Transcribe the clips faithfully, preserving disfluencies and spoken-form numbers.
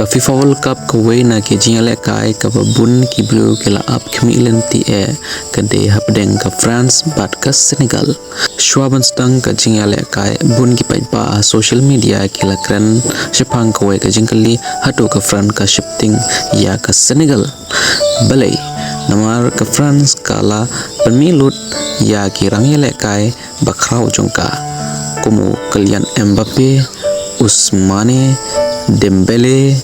Ka FIFA World Cup kawei na ki jingïalehkai kaba bun ki briew ki la ap khmih lynti eh ka dei hapdeng ka France bad ka Senegal. Shuwa ban sdang ka jingïalehkai, bun ki paidbah ha social media ki la kren shaphang kawei ka jingkylli, hato ka France ka sheptieng ïa ka Senegal? Balei? Namar ka France ka la pynmih lut ïa ki rangïalehkai bakhraw jong ka, kum u Kylian Mbappe, Ousmane Dembele,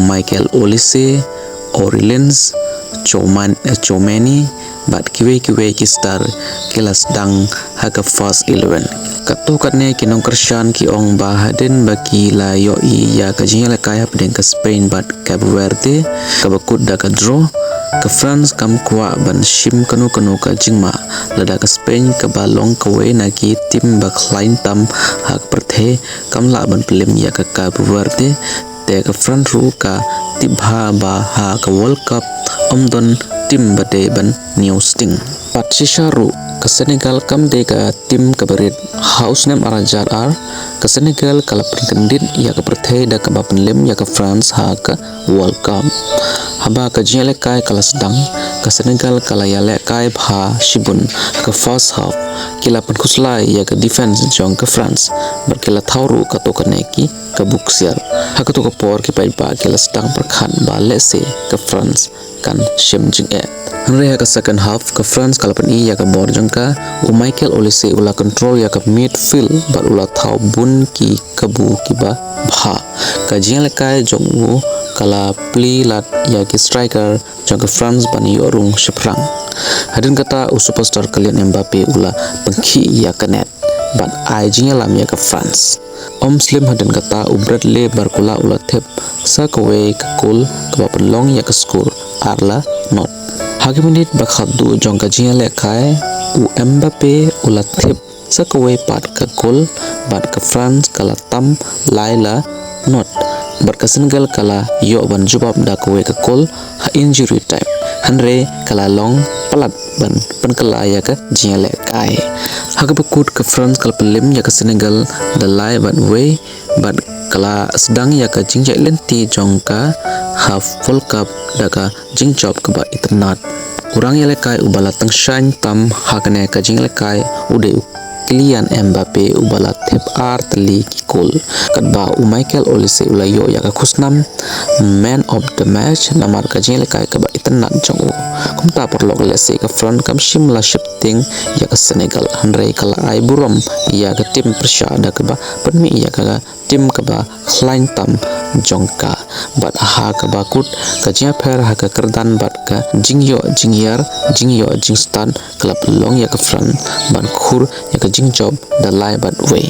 Michael Olise, Aurelien Tchouamen-, Tchouameni, bad kiwei kiwei ki star ki la sdang ha ka first eleven. Katto katne ki nongkyrshan ki ong ba hadien ba ki la ïohi ïa ka jingïalehkai hapdeng ka Spain bad Cape Verde, kaba kut da ka draw, ka France kam kwah ban shim kano kano ka jingma. Lada ka Spain, kaba long kawei na ki tim ba khlaiñ tam ha ka pyrthei, kam lah ban pynlem ïa ka Cape Verde, te ka France ruh ka tip bha ba ha ka World Cup ym don tim ba dei ban ñiew sting. Bad shisha ruh, ka Senegal kam dei ka tim kaba rit. Ha u snem ar hajar ar, ka Senegal ka la pynkyndit ïa ka pyrthei da kaba pynlem ïa ka France ha ka World Cup. Haba ka jingïalehkai ka la sdang, ka Senegal ka la ïalehkai bha shibun ha ka first half. Ki la pynkhuslai ïa ka defense jong ka France, bad ki la thaw ruh katto katne ki kabu ksiar. Ha kato ka por ki paidbah ki la sdang pyrkhat ba lehse ka France kan shem jingeh. Hynrei ha ka second half, ka France ka la pyni ïa ka bor jong ka, u Michael Olise u la control ïa ka midfield bad u la thaw bun ki kabu kiba bha. Ka jingïalehkai jong u ka la plie lad ïa ki striker jong ka France ban ïoh rung shaphrang. Hadien kata, u superstar Kylian Mbappe u la pynkhih ïa ka net bad ai jingïalam ïa ka France. Ym slem hadien kata, u Bradley Barcola u la thep sa kawei ka kol kaba pynlong ïa ka score ar la not. Ha ki minit ba khatduh jong ka jingïalehkai, u Mbappe u la thep sa kawei pat ka kol bad ka France ka la tam lai la not. Bad ka Senegal ka la ïoh ban jubab da kawei ka kol ha injury time. Hynrei ka la long palat ban pynkylla ïa ka jingïalehkai. Ha kaba kut, ka France ka la pynlem ïa ka Senegal da lai bad wei, bad ka la sdang ïa ka jingjia lynti jong ka ha World Cup da ka jingjop kaba itynnad. U rangïalehkai uba la tyngshaiñ tam ha kane ka jingïalehkai u dei u Kylian Mbappe uba la thep ar tylli ki kol. Katba u Michael Olise u la ïoh ïa ka khusnam Man of the Match namar ka jingïalehkai kaba itynnad jong u. Kumta paralok, lehse ka France kam shym la sheptieng ïa ka Senegal, hynrei ka la ai burom ïa ka tim pyrshah da kaba pynmih ïa ka tim kaba khlaiñ tam jong ka. Bad ha kaba kut, ka jingïapher ha ka kyrdan bad ka jingïoh jingïar, jingïoh jingstad ka la pynlong ïa ka France ban khur ïa ka jingjop da lai bad wei.